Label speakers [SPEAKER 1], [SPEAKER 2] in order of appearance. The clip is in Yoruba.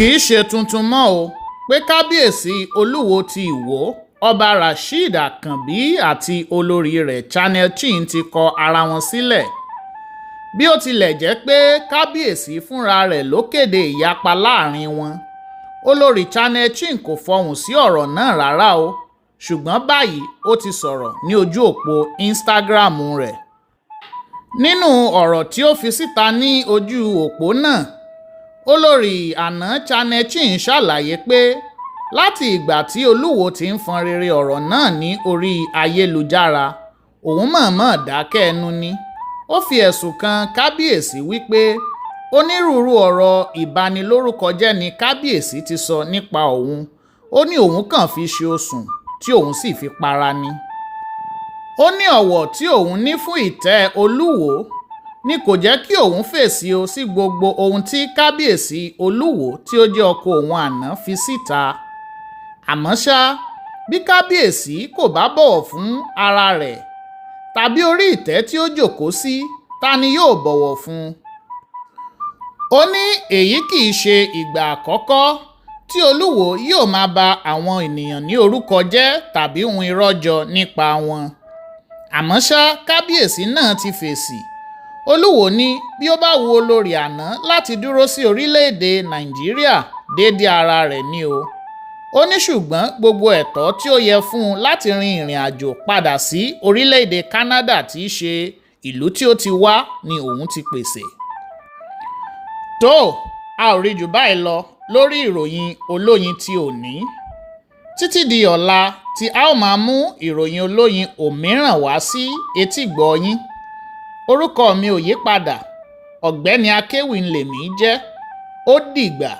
[SPEAKER 1] Kì í ṣe tuntun mọ́ o pé Kábíyèsí Olúwo ti Ìwọ, Ọba Rasheed Àkànbí àti olórí rẹ̀ Channel Chin ti kọ ara wọn sílẹ̀. Bí ó tilẹ̀ jẹ́ pé Kábíyèsí fúnra rẹ̀ ló kéde ìyapa láàrin wọn, Olórí Channel Chin kò fọhùn sí ọ̀rọ̀ náà rárá o, ṣùgbọ́n báyìí ó ti sọ̀rọ̀ ní ojú òpó Instagram rẹ̀. Nínú ọ̀rọ̀ tí ó fi síta ní ojú òpó náà, Olórí àná Channel Chin ṣàlàyé pé láti ìgbà tí Olúwo ti ń fọn rere ọ̀rọ̀ náà ní orí ayélujára, òun mọ̀ọ́mọ̀ dákẹ́ ẹnu ni. Ó fi ẹ̀sùn kan Kábíyèsí wípé onírúurú ọ̀rọ̀ ìbanilórúkọjẹ́ ni Kábíyèsí ti sọ nípa òun, ó ní òun kàn fi ṣe osùn tí òun sì fi para ni. Ó ní ọ̀wọ̀ tí òun ní fún ìtẹ́ Olúwo ni kò jẹ́ kí òun fèsì o sí gbogbo ohun tí Kábíyèsí Olúwo tí ó jẹ́ ọkọ òun àná fi síta. Àmọ́ ṣá, bí Kábíyèsí kò bá bọ̀wọ̀ fún ara rẹ̀ tàbí orí ìtẹ́ tí ó jókòó sí, ta ni yóò bọ̀wọ̀ fún un? Ó ní èyí kì í ṣe ìgbà àkọ́kọ́ tí Olúwo yóò máa ba àwọn ènìyàn ní orúkọ jẹ́ tàbí hun irọ́ jọ nípa wọn. Àmọ́ ṣá, Kábíyèsí náà ti fèsì. Olúwo ní bí ó bá wu olórí àná láti dúró sí orílẹ̀-èdè Nàìjíríà déédé ara rẹ̀ ni o. Ó ní ṣùgbọ́n gbogbo ẹ̀tọ́ tí ó yẹ fún un láti rin ìrìn àjò padà sí orílẹ̀-èdè Canada tí í ṣe ìlú tí ó ti wá ni òun ti pèsè. Tó, a ò rí jù báyìí lọ lórí ìròyìn olóyin ti òní. Títí di ọ̀la tí a ó máa mú ìròyìn olóyin òmíràn wá sí etígbọ̀ọ́ yín. Orúkọ mi ò yí padà, Ọ̀gbẹ́ni Akéwì lèmi jẹ́. Ó dìgbà.